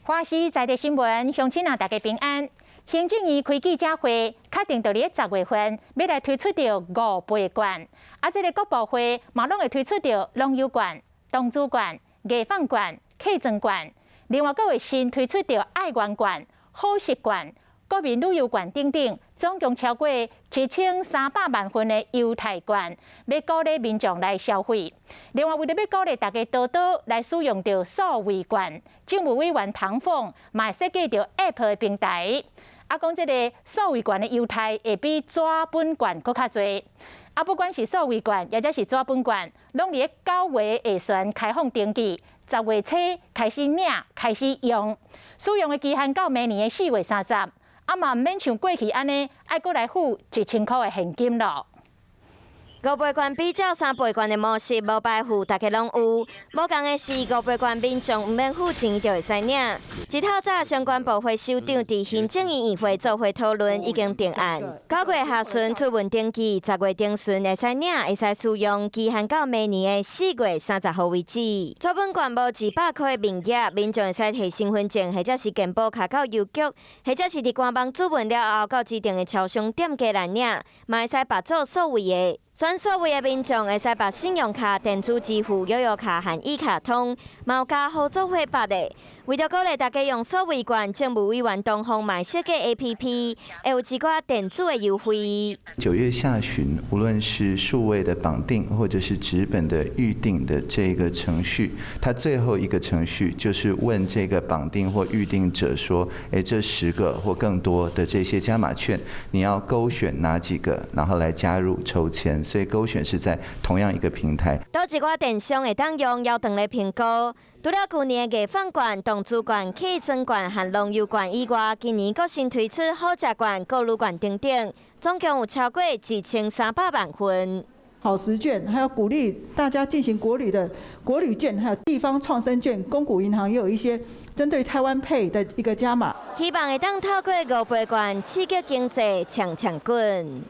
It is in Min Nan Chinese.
華視在地新聞，鄉親啊，大家平安。行政院開記者會，確定著佇10月份欲來推出著五倍券，啊，這个國博會嘛攏會推出著農遊券、動資券、藝坊券、客莊券，另外閣會新推出著愛媛券、好食券、國民旅遊券等等，總共超過1300萬份的優待券，欲鼓勵民眾來消費。另外，為著欲鼓勵大家多多來使用著數位券，政務委員唐鳳嘛設計著 App 的平台。啊，講這个數位券的優待會比紙本券閣較濟。啊，不管是數位券，抑者是紙本券，攏佇9月下旬開放登記，10月初開始領、開始用，使用的期限到明年的4月30。啊嘛毋免像過去按呢，愛閣來付1000箍的現金囉。五倍券比照三倍券的模式，無排付，大家攏有。無仝的是，五倍券民眾毋免付錢就會使領。一透早，相關部會首長佇行政院院會做伙討論，已經定案。9月下旬主文登記，10月中旬會使領，會使使用，期限到明年的4月30號為止。紙本券無200箍的面額，民眾會使提身份證或者是健保卡到郵局，或者是佇官網主文了後，到指定的超商店家來領，嘛會使拔做數位的。選數位的民眾會使拔信用卡、電子支付、悠遊卡和一卡通，嘛有加合作伙伴的。為著鼓勵大家用數位券，政務委員唐鳳嘛設計 APP，會有一寡電子的優惠。 9月下旬，無論是數位的綁定，或者是紙本的預定的這個程序，它最後一個程序就是問這個綁定或預定者說：欸，這10個或更多的這些加碼券，你要勾選哪幾個，然後來加入抽籤。所以勾選是在同樣一個平台。佗一寡電商會當用，猶當咧評估。除了舊年的藝坊券、動資券、客莊券和農遊券以外，今年閣新推出好食券、國旅券等等，總共有超過1300萬份。好食券，還有鼓勵大家進行國旅的國旅券，還有地方創生券，公股銀行也有一些針對台灣 Pay 的一個加碼。希望會當透過五倍券刺激經濟，強強滾。